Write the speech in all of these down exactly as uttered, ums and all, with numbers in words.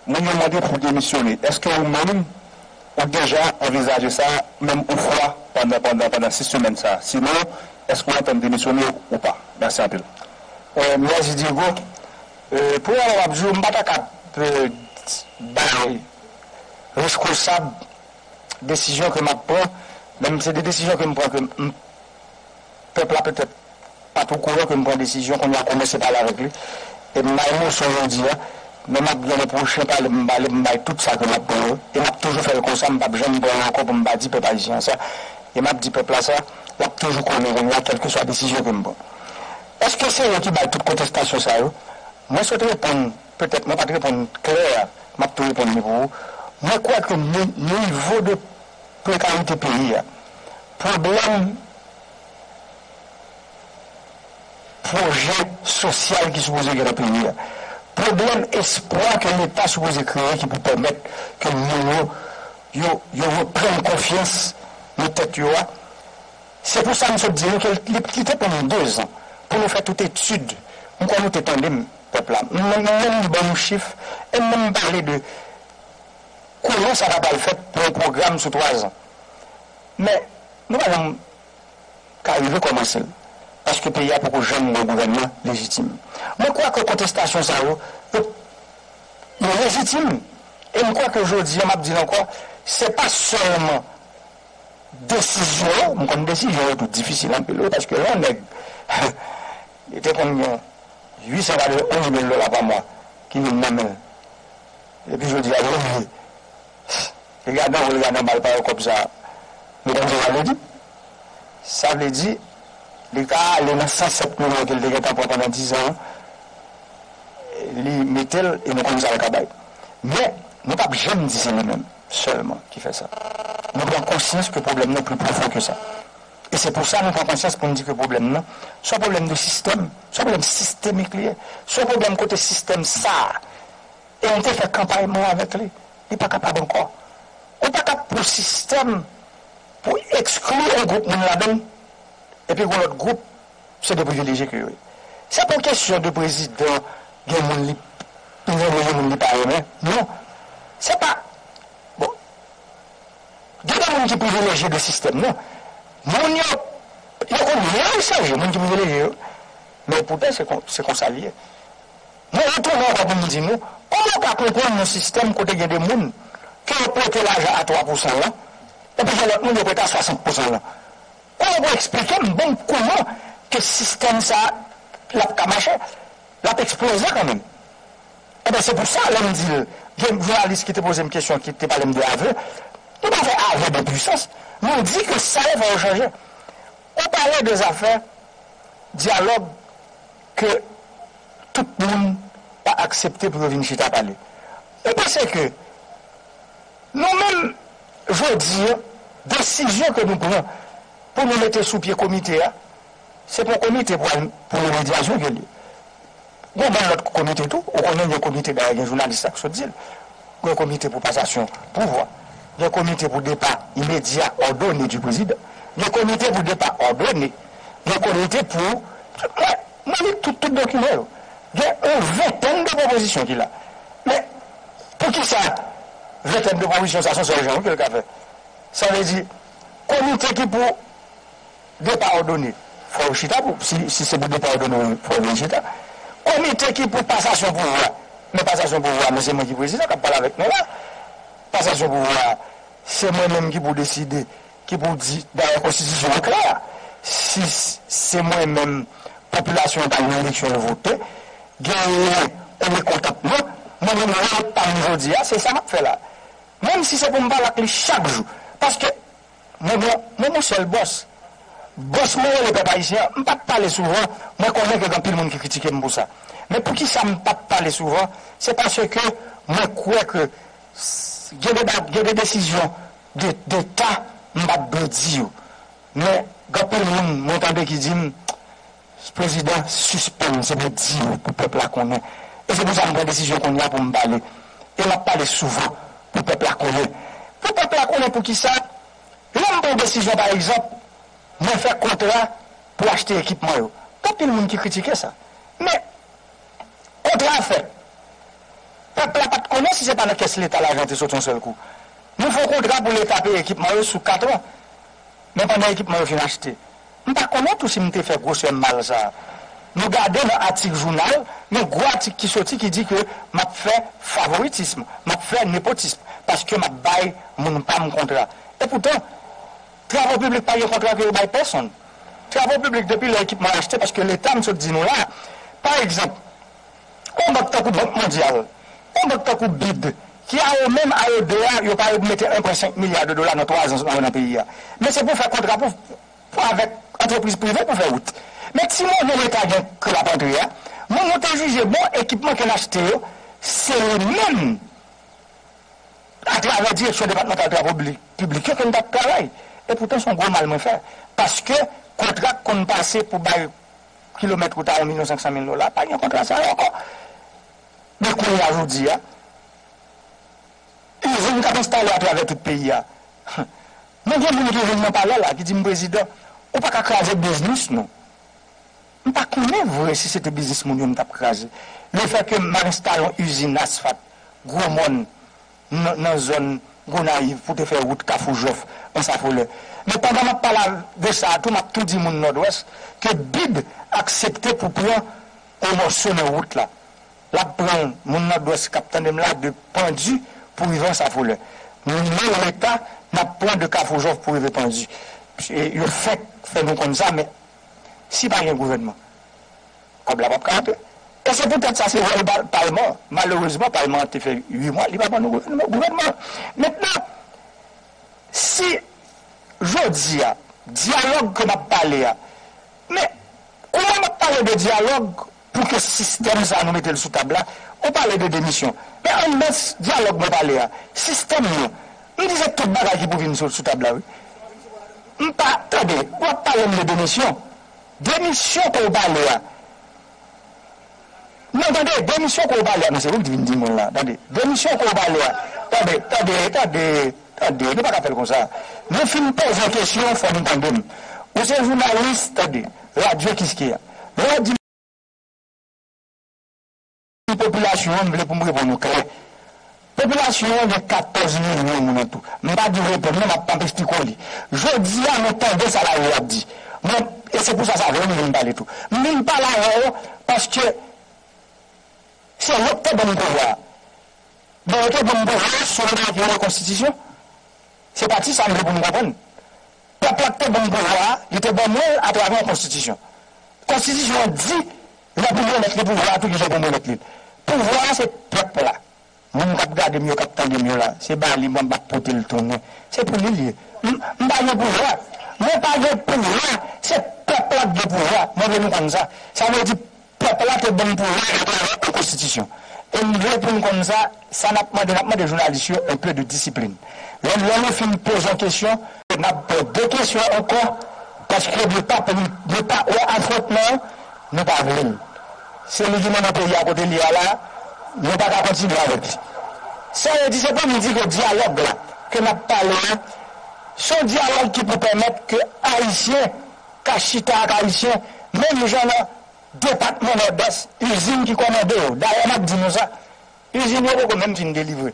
Moun yo mande pou w demisyone. Èske ou menm, ou deja anvizaje sa, menm yon fwa, pandan, pandan, pandan sis semèn sa? Sinon, èske w antann demisyone ou pa? Mèsi anpil. Mèsi, Diego. Premyèman, m ap di w, m pa ta ka bay reskonsab desizyon ke m ap pran, menm se de desizyon ke m pran ke m, pèp la petèt pa t okouran ke m pran desizyon, kounye a kòmanse pale avèk li. E m bay leson jodi a, men m ap gen le pwochen pale, m pale, m bay tout sa ke m ap pran yo. E m ap toujou fè l konsa, m p ap janm pran l ankò pou m pa di pèp ayisyen an sa. E m ap di pèp la sa, l ap toujou konnen kounye a, kèlkeswa desizyon ke m pran. Èske se yo ki bay tout kontestasyon sa yo? Mwen sot reponn, petèt mwen pa t reponn klè, m ap tou reponn li pou ou. Mwen kwè ke ni-, nivo de prekarite peyi a, pwoblèm pwojè sosyal ki sipoze gen nan peyi a, pwoblèm espwa ke Leta sipoze kreye ki pou pèmèt ke moun yo, yo, yo reprann konfyans nan tèt yo a. Se pou sa m sot di nou ke li, li te pran nou dezan pou nou fè tout etid. M kwè nou te tande m, pèp la. M, m, m menm ban nou chif, e m menm pale de kòman sa ta pral fèt pou yon pwogram sou twazan. Men, nou pa janm ka rive kòmanse l, paske peyi a poko janm gen yon gouvènman lejitim. Mwen kwè ke kontestasyon sa yo, yo, yo lejitim, e m kwè ke jodi a, m ap di l ankò, se pa sèlman desizyon yo, m konn desizyon yo tou difisil anpil, wi, paske lè yon nèg li te konn gen uit san katrevenn onz mil dola pa mwa ki vin nan men l, epi jodi a, li bliye. Li gade anwo, li gade anba, li pa wè kòb sa a. Nou konn sa sa vle di? Sa vle di, li ka ale nan san sèt milyon ke l te gentan pran pandan diz an an, li mete l, e nou konn sa l ka bay. Men, nou p ap janm di se li menm sèlman ki fè sa. Nou pran konsyans ke pwoblèm nan pi pwofon ke sa. E se pou sa nou pran konsyans pou n di ke pwoblèm nan, se yon pwoblèm de sistèm, se yon pwoblèm sistemik li ye, se yon pwoblèm kote sistèm sa a, e m te fè kanpay mwen avèk li, li pa kapab ankò. Ou pa ka pran sistèm pou ekskli yon gwoup moun ladan l, epi yon lòt gwoup, se de privilejye ke yo ye. Se pa yon kesyon de prezidan gen moun li, li renmen, gen moun li pa renmen. Non. Se pa, bon, gen de moun ki privilejye de sistèm nan. Moun yo, yo konn byen chanje moun ki privilejye yo. Men poutan, se kon, se konsa l ye. Mwen retounen ankò pou m di nou, kòman w ka konprann yon sistèm kote gen de moun ke yo prete lajan a twa pousan lan, epi gen lòt moun yo prete a swasant pousan lan? Kòman w eksplike m, ban m kòman ke sistèm sa a, l ap ka mache, l ap eksploze kanmenm? Enben, se pou sa, lè m di l, gen jounalis ki te poze m kesyon, ki te pale m de avè, nou pa fè avè de pwisans, nou di ke sa yo fò yo chanje. Ou pale de zafè dyalòg ke tout moun pa aksepte pou yo vin chita pale. Ou panse ke nou menm, jodi a, desizyon ke nou pran pou nou mete sou pye komite a, se pa yon komite pou al, pou remedyasyon ke l ye. Gen yon bann lòt komite tou, ou konnen gen komite, dayè gen jounalis la k sot di l, gen komite pou pasasyon pouvwa, gen komite pou depa imedya òdone di prezidan, gen komite pou depa òdone, gen komite pou, mwen, mwen li tout, tout dokiman yo. Gen yon ventèn de pwopozisyon ki la. Men, poukisa ventèn de pwopozisyon sa, se yon sèl jan wi ke l ka fè? Sa vle di, komite ki pou depa òdone, fò yo chita pou, si, si se pou depa òdone, fò yo vin chita. Komite ki pou pasasyon pouvwa, men pasasyon pouvwa, men se mwen ki prezidan k ap pale avèk nou la. Pasasyon pouvwa, se mwen menm ki pou deside, ki pou di, dayè konstitisyon an klè, si s-, se mwen menm, popilasyon an t al nan eleksyon, yo vote, genyen yon mekontantman, mwen menm, wòl pa m jodi a, se sa m ap fè la. Menm si se pou m pale ak li chak jou. Paske mwen, mwen, mwen, mwen sèl bòs. Bòs mwen rele pèp ayisyen an, m pa t pale souvan, mwen konnen ke gen anpil moun ki kritike m pou sa. Men poukisa m pa t pale souvan? Se paske mwen kwè ke s-, gen de ba-, gen de desizyon de, deta, m pa t dwe di yo. Men gen anpil moun, mwen tande ki di m, prezidan, sispann, se pou di yo, pou pèp la konnen. E se pou sa m pran desizyon kounye a pou m pale. E m ap pale souvan pou pèp la konnen. Pou pèp la konnen poukisa, lè m pran desizyon, pa egzanp, mwen fè kontra pou achte ekipman yo. Gen anpil moun ki kritike sa. Men, kontra a fèt. Pèp la pa t konnen si se pa nan kès Leta lajan te soti yon sèl kou. Nou fè yon kontra pou Leta peye ekipman yo sou kat an. Men pandan ekipman yo fin achte, m pa konnen tou si m te fè gwosè mal sa a. Nou gade nan atik jounal, gen gwo atik ki soti ki di ke m ap fè favoritism, m ap fè nepotism, paske m ap bay moun pa m kontra. Epoutan, Travo piblik pa gen kontra ke yo bay pèsonn. Travo piblik, depi lè ekipman achte, paske Leta, m sot di nou la, pa egzanp, yon bank tankou Bank Mondyal, yon bank tankou bid, ki a yo menm, a yo de a, yo pa mete en pwen senk milya de dola nan twa zan nan peyi a. Men se pou fè kontra pou, pou avèk antrepriz prive pou fè wout. Men ti monnen Leta gen ke l ap antre a, moun yo te jije bon ekipman ke n achte yo, se li menm atravè Direksyon Depatmantal Travo Piblik, piblik yo ke n t ap travay. Epoutan, se yon gwo mal mwen fè. Paske kontra k konn pase pou bay kilomèt wout a yon milyon senk san mil dola, pa gen kontra sa yo ankò. Men kounye a jodi a, izin k ap enstale atravè tout peyi a. Mwen gen moun ki vin nan palè la, ki di m, "Prezidan, ou pa ka kraze biznis nou." M pa konnen vre si se te biznis moun yo m t ap kraze. Lefètke m al enstale yon izin asfalt Gwo Mòn nan, nan zòn Gonayiv pou te fè wout Kafou Jòf, Ansafolè. Men pandan m ap pale de sa a tou, m ap tou di moun Nòdwès ke bid aksepte pou pran yon mòso nan wout la. L ap pran moun Nòdwès k ap tande m la de Pandi pou rive Ansafolè. Nou menm Leta, n ap pran de Kafou Jòf pou rive Pandi. E yo fèk fè nou konn sa, men si pa gen gouvènman, kòb la p ap ka antre. E se poutèt sa, se vòl pa-, palman. Malerezman, palman an te fè uit mwa, li pa ban nou gouvènman, gouvènman. Mentnan, si jodi a, dyalòg ke n ap pale a, men kouman n ap pale de dyalòg pou ke sistèm sa a nou mete l sou tab la, ou pale de demisyon. Men anndan s-, dyalòg mwen pale a, sistèm nan, m di se tout bagay ki pou vin sou, sou tab la, wi. M pa, tande, w ap pale m de demisyon. Demisyon ke w pale a. Non, tande, demisyon ke w pale a. Non, se ou ki vin di mwen la. Tande, demisyon ke w pale a. Tande, tande, tande, tande, nou pa ka fè l konsa. Nou fin poze yon kesyon, fò nou tande m. Ou se jounalis, tande, radyo Kiskeya. Lè w di popilasyon an, m vle pou m reponn ou klè. Popilasyon an gen katòz milyon moun an tou. M pa di w reponn non, m ap, m ap esplike w li. Jodi a, nou tande sa lari a ap di. Mwen, e se pou sa, sa vle m vin pale tou. M vin pale avè w paske se yo k te ban m pouvwa a. Men yo te ban m pouvwa a sou yon konstitisyon. Se pati sa m vle pou nou konprann. Pèp la ki te ban m pouvwa a, li te ban mwen l atravè yon konstitisyon. Konstitisyon an di, lè pou remèt li pouvwa a, tou kijan pou remèt li l. Pouvwa a se pèp la. Moun k ap gade m yo, k ap tande m yo la, se ba li mwen m ap pote l tounen. Se pou li l ye. M, m pa gen pouvwa. Mwen pa gen pouvwa. Se pèp la k gen pouvwa. Mwen vle nou konn sa. Sa vle di, pèp la te ban m pouvwa atravè yon konstitisyon. E m vle pou n konn sa, sa n ap mande, n ap mande jounalis yo un peu de discipline. Lè, lè nou fin poze yon kesyon, n ap poze de kesyon ankò, paske nou pa, nou pa wè afwontman an, nou pa vle l. Se li ki mennen peyi a kote l ye a la, nou pa ka kontinye avèk li. Sa vle di, se pou m di ke dyalòg la, ke n ap pale a, se yon dyalòg ki pou pèmèt ke Ayisyen ka chita ak Ayisyen, menm jan nan depatman Nòdès, izin ki kòmande yo. Dayè, m ap di nou sa, izin yo poko menm fin delivre.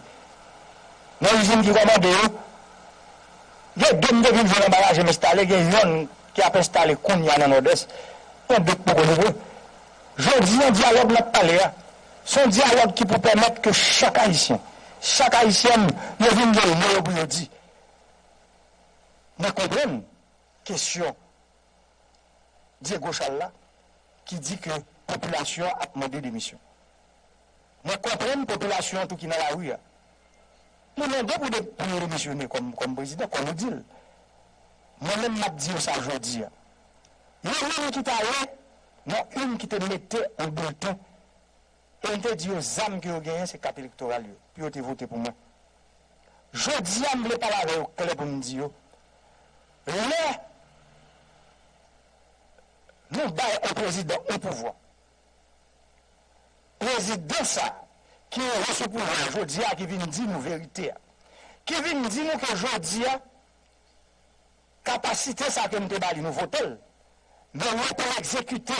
Nan izin ki kòmande yo, gen de m te vin jwenn anba raje m enstale, gen yonn ki ap enstale kounye a nan Nòdès, yon de k poko livre. Jodi a, dyalòg n ap pale a, se yon dyalòg ki pou pèmèt ke chak Ayisyen, chak Ayisyèn, yo vin gen mo yo pou yo di. Mwen konprann kesyon Diego Charles la, ki di ke popilasyon an ap mande demisyon. Mwen konprann popilasyon an tou ki nan lari a. Li mande pou de-, pou yo demisyone kòm, kòm prezidan, kòm ou di l. Mwen menm, m ap di yo sa jodi a. Yo menm ki t ale nan urn ki te mete yon bilten, e m te di yo zam ke yo genyen se kat elektoral yo, pou yo te vote pou mwen. Jodi a, m vle pale avè yo klè pou m di yo, lè nou bay yon prezidan yon pouvwa, prezidan sa a ki rive sou pouvwa a jodi a, ki vin di nou verite a, ki vin di nou ke jodi a, kapasite sa ke nou te ba li, nou vote l, men lè pou l egzekite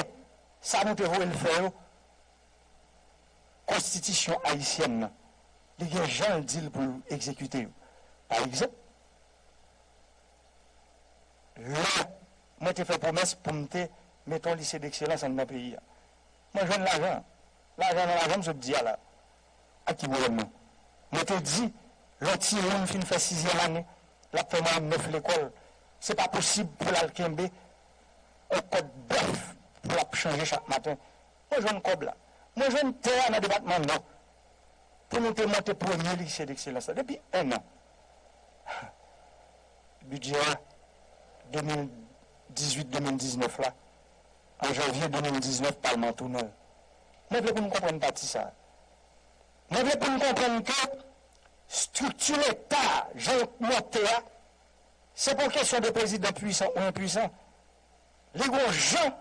sa nou te voye l fè yo, konstitisyon ayisyèn nan, li gen jan l di l pou l egzekite yo. Pa egzanp, lè mwen te fè pwomès pou m te mete yon lise dekselans anndan peyi a, mwen jwenn lajan. Lajan nan lajan m sot di a la. Ak ki gouvènman? Mwen te di, lè yon timoun fin fè sizyèm ane, l ap fè mwayèn nèf lekòl, se pa posib pou l al kenbe yon kòd bèf pou l ap chanje chak maten. Mwen jwenn kòb la. Mwen jwenn tè a nan depatman Nò pou nou te monte premye lise dekselans la depi en an. Bidjè a de mil dizuit de mil diznèf la, an janvye de mil diznèf, palman tounen l. Mwen vle pou n konprann pati sa a. Mwen vle pou n konprann ke estrikti Leta, jan l monte a, se pa yon kesyon de prezidan pwisan ou enpwisan. Li gon jan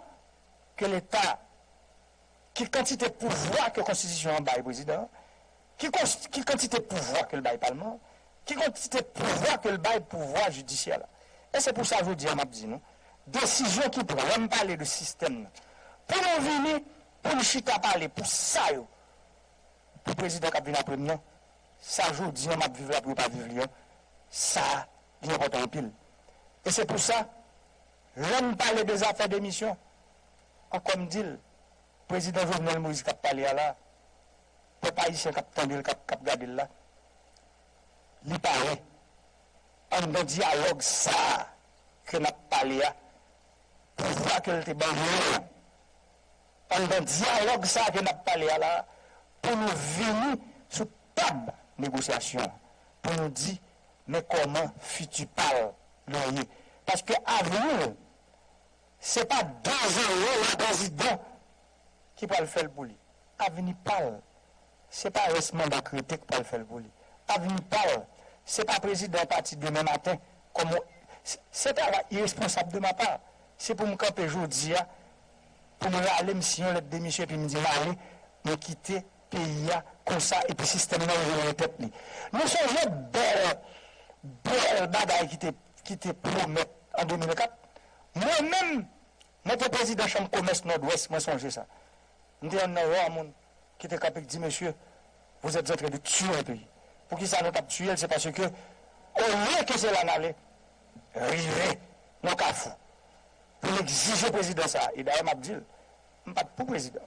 ke Leta, ki kantite pouvwa ke konstitisyon an bay prezidan an, ki, ki kantite pouvwa ke l bay palman an, ki kantite pouvwa ke l bay pouvwa jidisyè la. E se pou sa jodi a m ap di nou, desizyon ki pran, lè m pale de sistèm nan, pou nou vini, pou n chita pale pou sa yo, pou prezidan k ap vin apre m nan, sa jodi a m ap viv la pou yo pa viv li an, sa li enpòtan anpil. E se pou sa, lè m pale de zafè demisyon, ankò m di l, prezidan Jovenel Moïse k ap pale a la, pèp ayisyen k ap tande l, k ap, k ap gade l la, li pare. Anndan dyalòg sa a ke n ap pale a, pouvwa ke l te ban nou an, anndan dyalòg sa a ke n ap pale a la, pou nou vini sou tab negosyasyon an, pou nou di, men kòman fiti pa l lan ye. Paske avni l, se pa de zewo la prezidan ki pral fè l pou li. Avni pa l, se pa rès manda k rete k pral fè l pou li. Avni pa l, se pa prezidan pati demen maten. Kòman, se, se travay iresponsab de ma pa. Se pou m kanpe jodi a, pou m rale m siyen yon lèt demisyon epi m di m ale, mwen kite peyi a konsa epi sistèm nan rejenere tèt li. Nou sonje bèl, bèl bagay ki te, ki te pwomèt an de mil kat. Mwen menm, mwen te prezidan chanm komès Nòdwès, mwen sonje sa. M te yonn nan ra moun ki te kanpe k di, mesye, vous êtes en train de tuer un pays. Poukisa nou t ap tiye l? Se paske, olye ke se la n ale, rive nan kafou, pou n egzije prezidan sa a. E dayè, m ap di l, m pa t pou prezidan.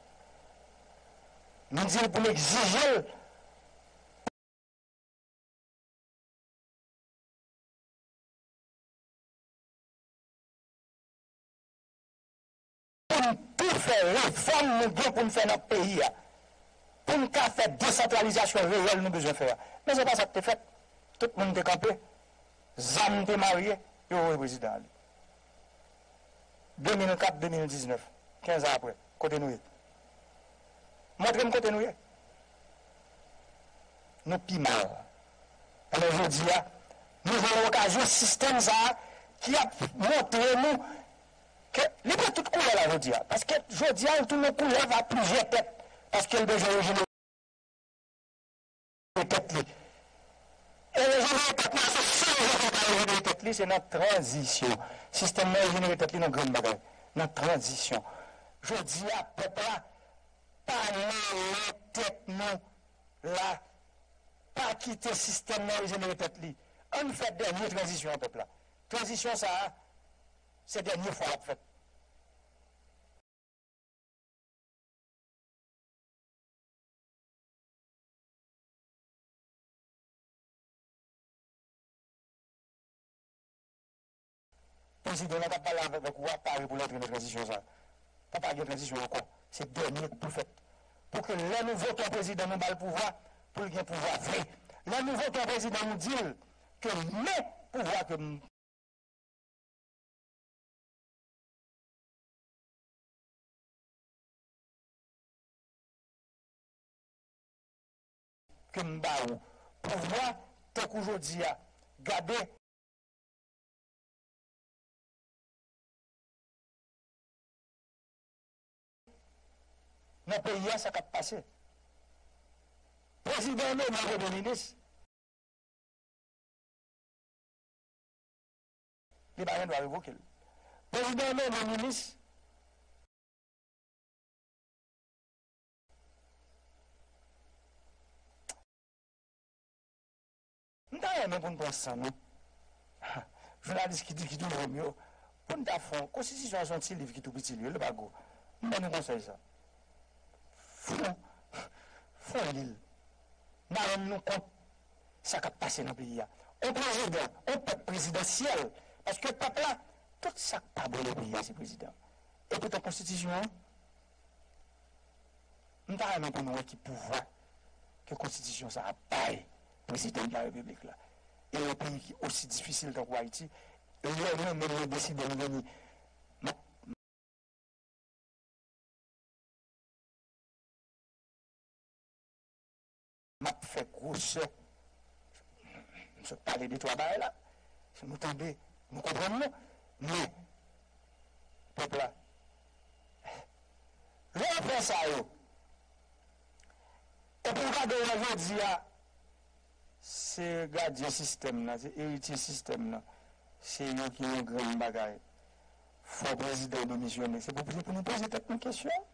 M di l pou n egzije l. Pou n tou fè refòm nou gen pou n fè nan peyi a, pou n ka fè desantralizasyon reyèl nou bezwen fè a. Men se pa sa k te fèt. Tout moun te kanpe, zam te marye, yo voye prezidan ale. De mil kat, de mil diznèf, kenz an apre, kote nou ye? Montre m kote nou ye. Nou pi mal. Alò, jodi a, nou jwenn okazyon sistèm sa a ki ap montre nou ke li pran tout koulè la jodi a. Paske jodi a, l tounen koulè a plizyè tèt. Paske l bezwen rejenere tèt li. E rejenere tèt la, se sèl jan pou l ka rejenere tèt li, se nan tranzisyon. Sistèm nan rejenere tèt li nan grenn bagay, nan tranzisyon. Jodi a, pèp la, pa nan tèt nou la, pa kite sistèm nan rejenere tèt li. Ann fè dènye tranzisyon an, pèp la. Tranzisyon sa a, se dènye fwa l ap fèt. Prezidan nan k ap pale avèk ou a pare pou l antre nan tranzisyon sa a. Pou pa gen tranzisyon ankò. Se dènye k pou fèt. Pou ke lè nou vote yon prezidan, nou ba l pouvwa, pou l gen pouvwa vre. Lè nou vote yon prezidan, nou di l ke men pouvwa ke m ke m ba ou. Pouvwa, tankou jodi a, gade nan peyi a sa k ap pase. Prezidan an nonmen premye minis. Li pa gen dwa revoke l. Prezidan an nonmen minis. ta renmen pou n pran san nou. Jounalis ki di ki toujou m yo, pou n ta fè yon konstitisyon, se yon ti liv ki tou piti li, li pa gwo. M ban nou konsèy sa. Fè yon, fè yon li l. N a rann nou kont sa k ap pase nan peyi a. On prezidan, on pèp prezidansyèl. Paske pèp la, tout sa k pa bon nan peyi a, se prezidan. E poutan konstitisyon an, m ta renmen pou nou wè ki pouvwa ke konstitisyon sa a bay prezidan de la repiblik la. E yon peyi ki osi difisil tankou Ayiti, lè mwen menm mwen deside m vini, m ap m ap fè gwosè. M sot pale de twa bagay la. Si nou tande, nou konprann nou. Men, pèp la, lè yo fè sa yo, epi w gade yo jodi a, se gadyen sistèm nan, se eritye sistèm nan, se yo ki yon grenn bagay. Fò prezidan demisyonnen. Se pou, se pou nou poze tèt nou kesyon.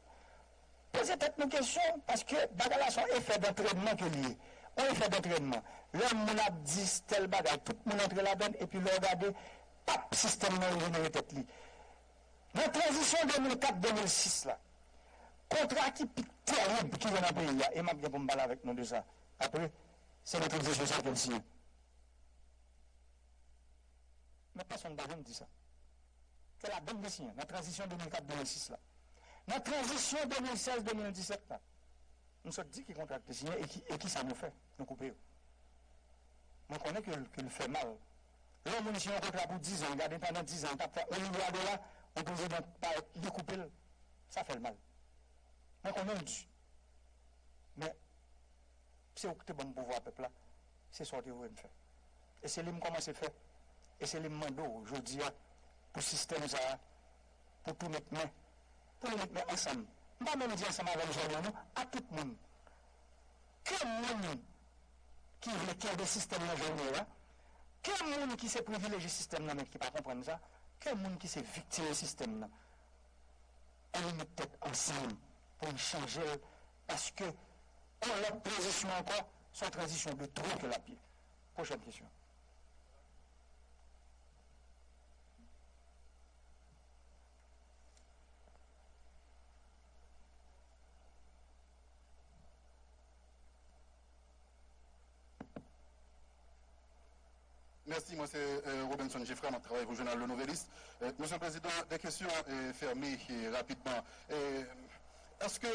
Poze tèt nou kesyon, paske bagay la se yon efè dantrènman ke l ye. Yon efè dantrènman. Lè moun ap di tèl bagay, tout moun antre ladann, epi lè w gade, pap, sistèm nan rejenere tèt li. Nan tranzisyon de mil kat de mil sis la, kontra ki pi terib ki gen nan peyi a, e m ap gen pou m pale avèk nou de sa apre, se nan tranzisyon sa ke l siyen. Men pèsonn pa janm di sa. Se ladann li siyen, nan tranzisyon de mil kat de mil sis la. Nan tranzisyon de mil sèz de mil disèt la, m sot di ki kontra ki te siyen e ki, e ki sa nou fè, nou koupe yo. Mwen konnen ke, ke l fè mal. Lè yon moun siyen yon kontra pou dizan, gade pandan dizan, l t ap fè yon milya dola, yon prezidan parèt, li koupe l, sa fè l mal. Mwen konnen l di. Men, se ou ki te ban m pouvwa pèp la, se sa w te voye m fè. E se li m kòmanse fè. E se li m mande w jodi a, pou sistèm sa a, pou tou met men, pou nou met men ansanm. M pa menm di ansanm avè m sèlman non, a tout moun. Ke moun ki vle kenbe sistèm nan jan l ye a, ke moun ki se privilejye sistèm nan men ki pa konprann sa, ke moun ki se viktim sistèm nan. Ann met tèt ansanm pou n chanje l, paske yon lòt tranzisyon ankò, se yon tranzisyon de twou ke l ap ye. Pwochèn kesyon. Mèsi, mwen se, euh, Robenson Geffrard, m ap travay pou jounal Le Nouvelliste. Euh, Mesye Prezidan, de kesyon, euh, fèmen, euh, rapidman. Euh, èske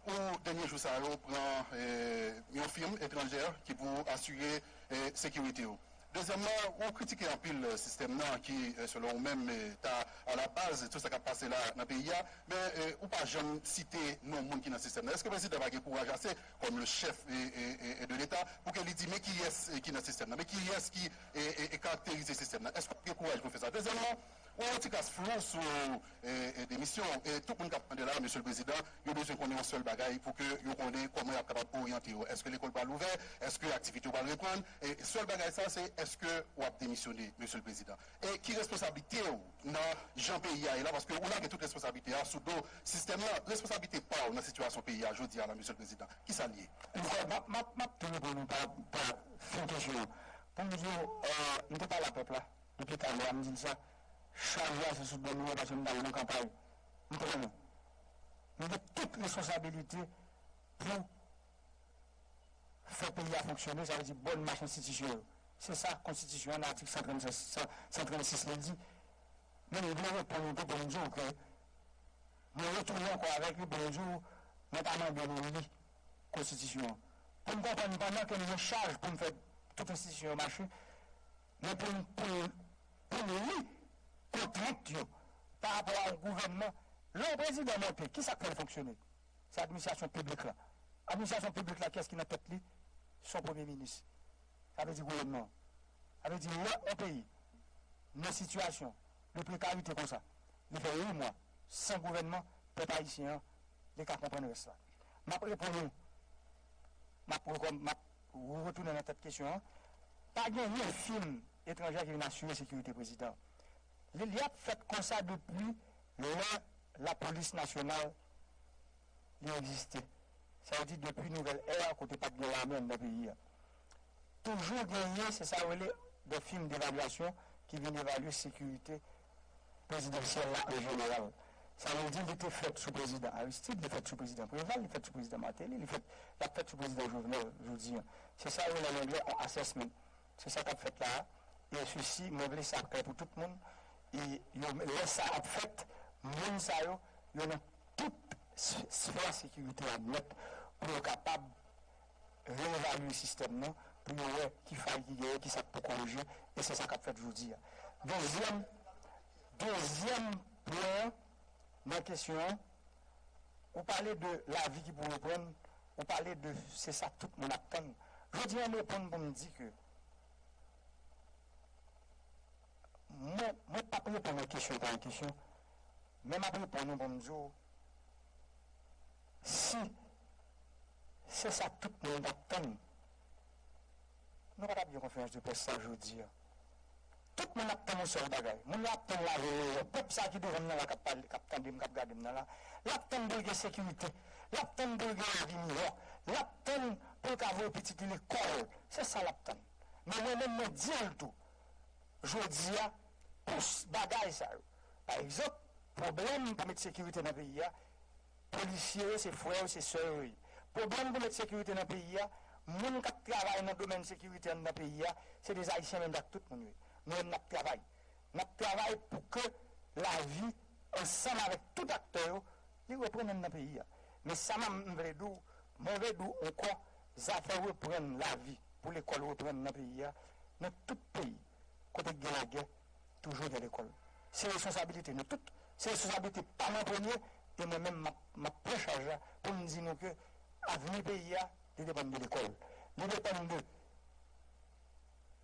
ou dènye jou sa yo pran, euh, yon fim etranjè ki pou asire, euh, sekirite w? Dezyèmman, ou kritike anpil, euh, sistèm nan ki, euh, selon ou menm, euh, ta a la baz tout sa k ap pase la nan peyi a, men, euh, ou pa janm site non moun ki nan sistèm nan. Èske prezidan pa gen kouraj ase, kòm le chèf, e, e, e, e de Leta, pou ke li di, men kiyès, e, ki nan sistèm nan, men kiyès ki, e, e, e karakterize sistèm nan? Èske w gen kouraj pou fè sa? Dezyèmman, ou yon ti kras flou sou, e, e, demisyon w. E tout moun k ap tande la, Mesye le Prezidan, yo bezwen konnen yon sèl bagay pou ke yo konnen kòman y ap kapab oryante yo. Èske lekòl pral ouvè? Èske aktivite yo pral reprann? E sèl bagay sa, se èske w ap demisyone, Mesye le Prezidan? E ki responsablite w nan jan peyi a ye la? Paske ou lage tout responsablite a sou do sistèm nan. Responsablite pa w nan sitiyasyon peyi a jodi a la, Mesye le Prezidan, ki sa l ye? M ap, m ap, m ap tou reponn ou pa, pa fen kesyon an. Pou m di w, euh, m te pale a pèp la depi talè a, m di l sa, chaj la se sou do nou an paske m t al nan kanpay. M konnen. M gen tout responsabilite pou fè peyi a fonksyone, sa vle di bòn mach enstitisyon yo. Se sa konstitisyon an, nan atik san trannsis, san, san trannsis la di. Men m vle reponn ou tou pou m di w ke mwen retounen ankò avèk li pou m di w, mwen ta mande nou li konstitisyon an. Pou n konprann pandan ke m gen chaj pou m fè tout enstitisyon yo mache, men pou m, pou m, pou m li kontrent yo pa rapò a yon gouvènman. Lè yon prezidan monte, ki sa k fè l fonksyone? Se administrasyon piblik la. Administrasyon piblik la, kiyès ki nan tèt li? Se yon premye minis. Sa vle di gouvènman an. Sa vle di lè yon peyi nan sitiyasyon de prekarite konsa, li fè uit mwa san gouvènman, pèp ayisyen an, li ka konprann rès la. M ap reponn ou. M ap rekòm-, m ap retounen nan tèt kesyon an. Pa genyen fim etranjè ki vin asire sekirite prezidan. Li, li ap fèt konsa depi lè lapolis nasyonal li egziste. Sa vle di depi nouvèl ère kote pa t gen lame anndan peyi a. Toujou genyen, se sa yo rele de fim devalyasyon ki vin evalye sekirite prezidansyèl la an jeneral. Sa vle di, li te fèt sou prezidan Aristide, li fèt sou prezidan Preval, li fèt sou prezidan Martelly, li fèt, l ap fèt sou prezidan Jovenel jodi a. Se sa yo rele an anglè on assessment. Se sa k ap fèt la a. E sesi, mwen vle sa klè pou tout moun. E yo, lè sa ap fèt, moun sa yo, yo nan tout s-, sfè sekirite a nèt pou yo kapab reevalye sistèm nan pou yo wè ki fay ki genyen, ki sa k pou korije, e se sa k ap fèt jodi a. Dezyèm, dezyèm pwen nan kesyon an, ou pale de lavi ki pou reprann, ou pale de se sa tout moun ap tann. Jodi a, m reponn pou m di ke mwen, mwen p ap reponn yon kesyon pa yon kesyon, men m ap reponn ou pou m di w, si se sa tout moun t ap tann, nou pa t ap gen konferans de près sa jodi a. Tout moun ap tann yon sèl bagay. Moun yo ap tann lavi meyè. Pèp sa ki devan m nan la, k ap pale, k ap tande m, k ap gade m nan la, l ap tann pou l gen sekirite. L ap tann pou l gen lavi miyò. L ap tann pou l ka voye pitit li lekòl. Se sa l ap tann. Men mwen menm, mwen di l tou, jodi a, pou s-, bagay sa yo. Pa egzanp, pwoblèm pou met sekirite nan peyi a, polisye yo, se frè yo, se sè yo ye. Pwoblèm pou met sekirite nan peyi a, moun k ap travay nan domèn sekirite anndan peyi a, se de Ayisyen menm jan ak tout moun yo ye. Nou menm n ap travay. N ap travay pou ke lavi, ansanm avèk tout aktè yo, li reprann anndan peyi a. Men sa m, m vle di w, mwen vle di w ankò, zafè reprann lavi, pou lekòl reprann nan peyi a, nan tout peyi, kote k gen lagè, toujou gen lekòl. Se responsabilite nou tout. Se responsabilite pa m an premye, e mwen menm, m ap, m ap pran chaj la pou m di nou ke avni peyi a, li depann de lekòl. Li depann de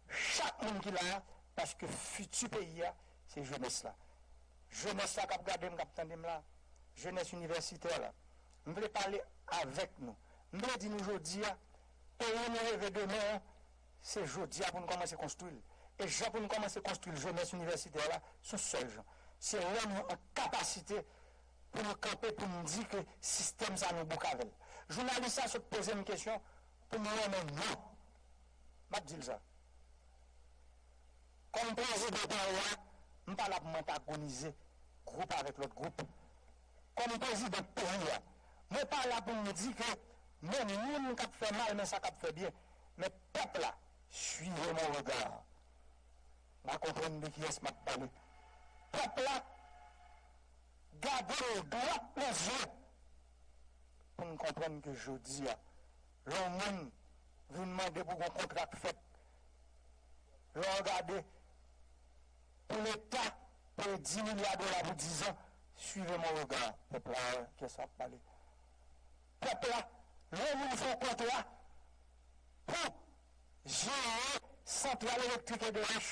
chak moun ki la a, paske fiti peyi a, se jenès la. Jenès la k ap gade m, k ap tande m la, jenès inivèsitè la, m vle pale avèk nou. M vle di nou jodi a, peyi nou reve demen an, se jodi a pou nou kòmanse konstwi l. E jan pou nou kòmanse konstwi l, jenès inivèsitè la, se yon sèl jan. Se lè nou an kapasite pou nou kanpe, pou nou di ke sistèm sa nou bouk avè l. Jounalis sa sot poze m kesyon pou m renmen non. M ap di l sa. Kòm prezidan peyi a, m pa la pou m antagonize gwoup avèk lòt gwoup. Kòm prezidan peyi a, mwen pa la pou m di ke men moun k ap fè mal, men sa k ap fè byen. Men pèp la, suivez mon regard. M a konprann de kiyès m ap pale. Pèp la, gade l dwat nan zye pou n konprann ke jodi a, lè yon moun vin mande pou gon kontra k fèt, lè w gade, pou Leta peye dis milya dola pou dis an, suivez mon regard, pèp la, kiyès m ap pale. Pèp la, lè yon moun fè yon kontra pou jere santral elektrik E D H,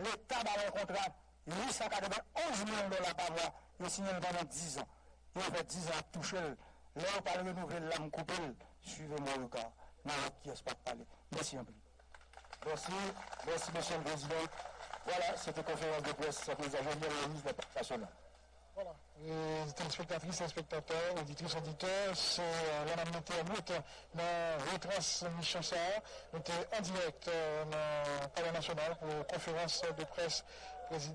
Leta ba yo yon kontra uit san katrevenn onz milyon dola pa mwa, yo siyen l pandan dis an. E yo fè dis an ap touche l. Lè yo pral renouvle l la, m koupe l. Suivez mon regard. N a wè kiyès p ap pale. Mèsi anpil. Mèsi, mèsi, mesye le prezidan. Vwala, se te konferans de près prezidan Jovenel Moïse nan Palè Nasyonal. Vwala. E, telespektatris, telespektatè, oditris, oditè, se, e, lè n ap mete bout nan retransmisyon sa a. Nou te an dirèk, e, nan Palè Nasyonal pou konferans de près prezidan.